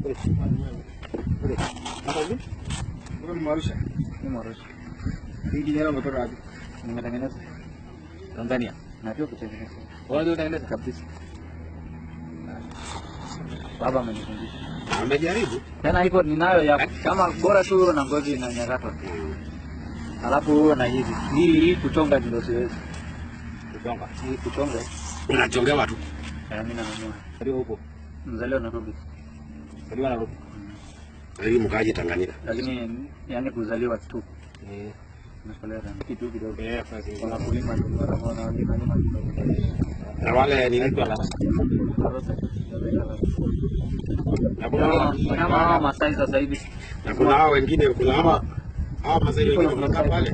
Wewe ni Arusha? Ni Arusha. Hii kijana umetoka wapi? Nimetengeneza Tanzania. Najua kutengeneza. Wewe ndio unatengeneza kabisa. Baba amenifundisha. Amejaribu. Tena iko ninayo ya kama bora tu na ngozi inanyakatwa. Alafu huo na hivi. Hii kuchonga ndio siwezi. Kuchonga. Hii kuchonga. Unachongewa tu. Mimi nanunua. Ndio huko. Mzaliwa Nairobi. Mzaliwa Nairobi. Lakini mkaaje Tanganyika. Lakini yani kuzaliwa tu. Eh. Nakolea kitu kidogo. Eh, sasa wanakulima wanalima lima kidogo. Na wale ni nini? Na kuna kama hawa Masai sasa hivi. Na kuna hao wengine, kuna hawa Masai wengine wanakaa pale.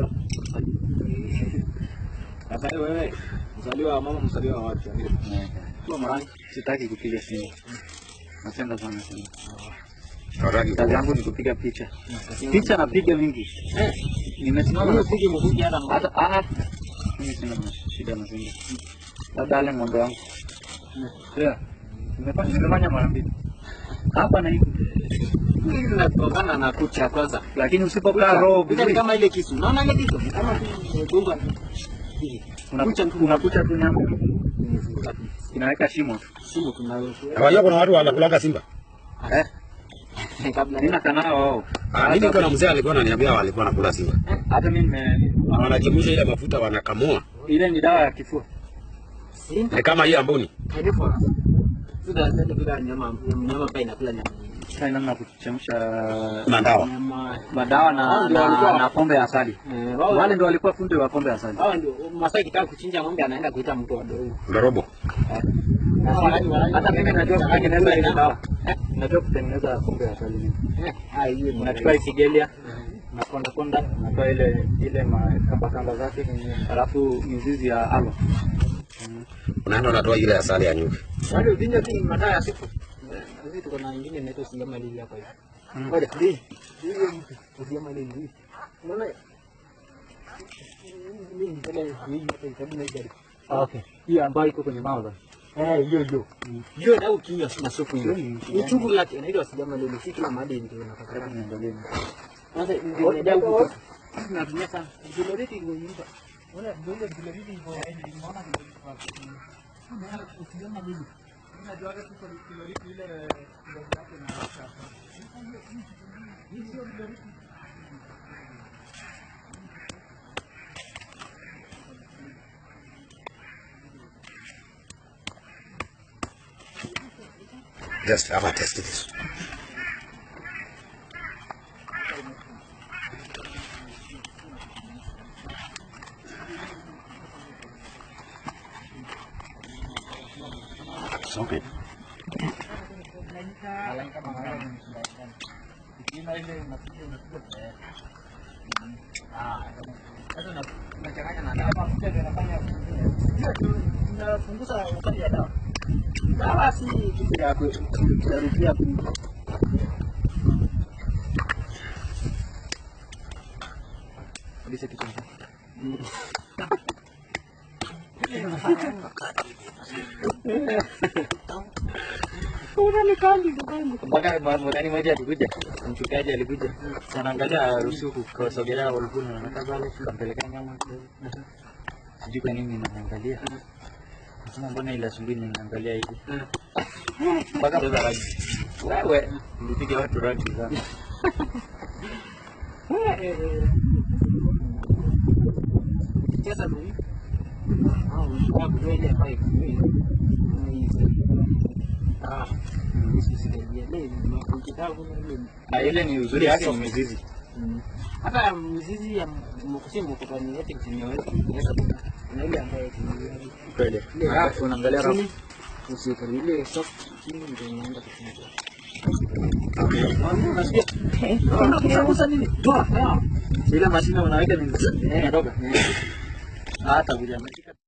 Sasa wewe mzaliwa wa mama, mzaliwa wa wapi? Kwa mara sitaki kupiga simu. Napenda sana simu. Hataki. Kazi yangu ni kupiga picha. Picha napiga mingi. Nimesimama na Upige muziki hata hata mimi sina shida na simu. Labda ale ng'ombe wangu. Yeah. Nimefanya mara mbili. Hapa na hivi. Inatokana na kucha kwanza. Lakini usipokaa roho vizuri kama ile kisu. Unaona ile kisu? Kama gonga. Unakucha tu nyama. Inaweka shimo. Shimo tunayo. Unajua kuna watu wanakulanga simba. Eh. Kabla nina kanao wao. Mimi kuna mzee alikuwa ananiambia walikuwa wanakula simba. Hata mimi wanachemsha ile mafuta wanakamua. Ile ni dawa ya kifua. Simba. Ni kama hii ambuni. Sasa bila nyama, mnyama pia inakula nyama. Sasa namna kuchemsha madawa. Madawa na pombe ya asali. Wale ndio walikuwa fundi wa pombe ya asali. Hao ndio Masai kitaka kuchinja ng'ombe anaenda kuita mtu wa dogo. Ndorobo. Hata mimi najua kutengeneza ile dawa. Najua kutengeneza pombe ya asali mimi. Hiyo unachukua kigelia. Unakonda konda, unatoa ile kamba kamba zake, alafu mizizi ya aloe. Unaenda unatoa ile asali ya nyuki. Wale uvinja tu madawa ya siku. Sisi tuko na nyingine inaitwa Singama Lili hapa hivi. Ngoja, hii. Hiyo mtu Singama Lili. Unaona? Mimi nipenda hii hapa karibu na gari. Okay. Hiyo ambayo iko kwenye mawe. Hiyo hiyo. Hiyo ndio ukinywa na supu hiyo. Uchungu lake inaitwa Singama Lili. Si kila mahali ndio inapatikana. Niangalie. Sasa ndio ndio huko. Tunatumia sana. Diloriti iko nyumba. Unaona ndio diloriti iko unaona Singama Lili. Just have a taste of this. So good. Tunapunguza ukali ya dawa. Dawa si kitu ya kurudia. Kabisa kitu. Mpaka mwanani mmoja alikuja, mchungaji alikuja. Anaangalia rusuku kwa sogelea walikuwa wanakaa pale, tukampelekea nyama. Sijui kwa nini naangalia. Nasema mbona ile asubuhi ninaangalia hivi. Mpaka sasa rugby. Wewe nilipiga watu rugby sana. Cheza tu. Ile pipe. Ile ni uzuri yake ni mizizi. Hata mizizi ya mkusimbo kwa ni yote kutumia na ile ambayo kweli. Alafu unaangalia rafu. Usikali ile soft chini ndio inaenda kutumia. Unakusa nini? Toa. Ile mashine unaweka ni inatoka. Hata vile.